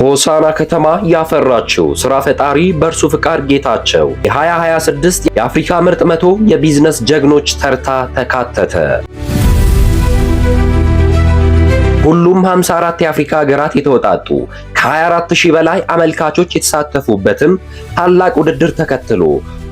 ሆሳና ከተማ ያፈራችው ስራ ፈጣሪ በእርሱ ፍቃድ ጌታቸው የ2026 የአፍሪካ ምርጥ 100 የቢዝነስ ጀግኖች ተርታ ተካተተ። ሁሉም 54 የአፍሪካ ሀገራት የተወጣጡ ከ24,000 በላይ አመልካቾች የተሳተፉበትን ታላቅ ውድድር ተከትሎ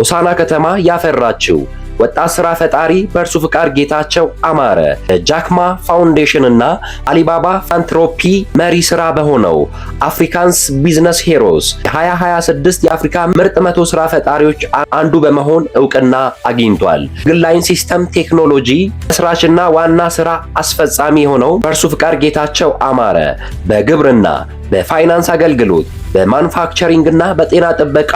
ሆሳና ከተማ ያፈራችው ወጣት ስራ ፈጣሪ በእርሱ ፍቃድ ጌታቸው አማረ ጃክ ማ ፋውንዴሽን እና አሊባባ ፊላንትሮፒ መሪ ስራ በሆነው Africa's Business Heroes የ2026 የአፍሪካ ምርጥ 100 ስራ ፈጣሪዎች አንዱ በመሆን እውቅና አግኝቷል። Eagle Line System ቴክኖሎጂ መስራችና ዋና ስራ አስፈጻሚ የሆነው በእርሱ ፍቃድ ጌታቸው አማረ በግብርና፣ በፋይናንስ አገልግሎት፣ በማኑፋክቸሪንግ እና በጤና ጥበቃ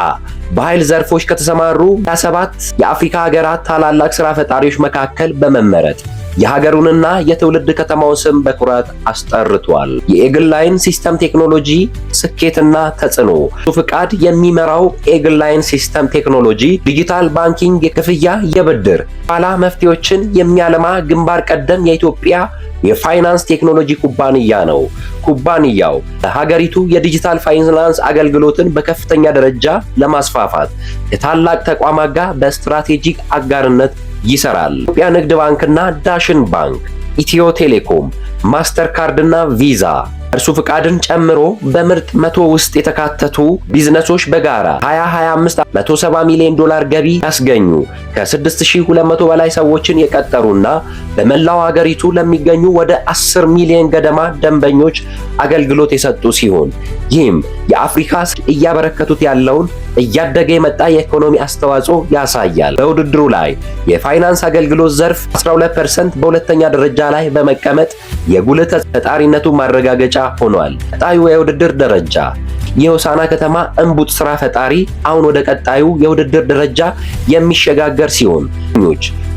በኃይል ዘርፎች ከተሰማሩ 27 የአፍሪካ ሀገራት ታላላቅ ስራ ፈጣሪዎች መካከል በመመረጥ የሀገሩንና የትውልድ ከተማውን ስም በኩራት አስጠርቷል። የ Eagle Line System ቴክኖሎጂ ስኬትና ተጽዕኖ። ፍቃድ የሚመራው Eagle Line System ቴክኖሎጂ digital banking፣ የክፍያ፣ የብድር ኋላ መፍትሄዎችን የሚያለማ ግንባር ቀደም የኢትዮጵያ የፋይናንስ ቴክኖሎጂ ኩባንያ ነው። ኩባንያው በሀገሪቱ የዲጂታል ፋይናንስ አገልግሎትን በከፍተኛ ደረጃ ለማስፋፋት ከታላቅ ተቋማት ጋር በስትራቴጂክ አጋርነት ይሰራል። ኢትዮጵያ ንግድ ባንክና ዳሽን ባንክ፣ ኢትዮ ቴሌኮም፣ ማስተር ካርድና ቪዛ እርሱ ፍቃድን ጨምሮ በምርጥ 100 ውስጥ የተካተቱ ቢዝነሶች በጋራ 2025 170 ሚሊዮን ዶላር ገቢ ያስገኙ፣ ከ6200 በላይ ሰዎችን የቀጠሩና በመላው ሀገሪቱ ለሚገኙ ወደ 10 ሚሊዮን ገደማ ደንበኞች አገልግሎት የሰጡ ሲሆን ይህም የአፍሪካ እያበረከቱት ያለውን እያደገ የመጣ የኢኮኖሚ አስተዋጽኦ ያሳያል። በውድድሩ ላይ የፋይናንስ አገልግሎት ዘርፍ 12% በሁለተኛ ደረጃ ላይ በመቀመጥ የጉልህ ፈጣሪነቱ ማረጋገጫ ሆኗል። ቀጣዩ የውድድር ደረጃ። የሆሳና ከተማ እንቡጥ ስራ ፈጣሪ አሁን ወደ ቀጣዩ የውድድር ደረጃ የሚሸጋገር ሲሆን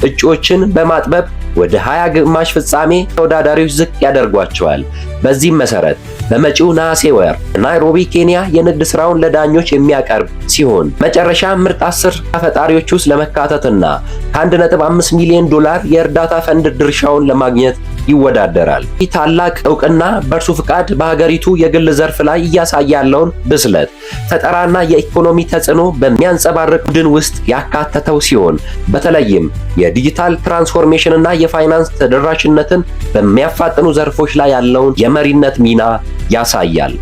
እጩዎችን በማጥበብ ወደ 20 ግማሽ ፍጻሜ ተወዳዳሪዎች ዝቅ ያደርጓቸዋል። በዚህም መሰረት በመጪው ነሐሴ ወር ናይሮቢ ኬንያ የንግድ ስራውን ለዳኞች የሚያቀርብ ሲሆን መጨረሻ ምርጥ 10 ፈጣሪዎች ውስጥ ለመካተትና ከ1.5 ሚሊዮን ዶላር የእርዳታ ፈንድ ድርሻውን ለማግኘት ይወዳደራል። ይህ ታላቅ እውቅና በእርሱ ፍቃድ በሀገሪቱ የግል ዘርፍ ላይ እያሳየ ያለውን ብስለት፣ ፈጠራና የኢኮኖሚ ተጽዕኖ በሚያንጸባርቅ ቡድን ውስጥ ያካተተው ሲሆን በተለይም የዲጂታል ትራንስፎርሜሽን እና የፋይናንስ ተደራሽነትን በሚያፋጥኑ ዘርፎች ላይ ያለውን የመሪነት ሚና ያሳያል።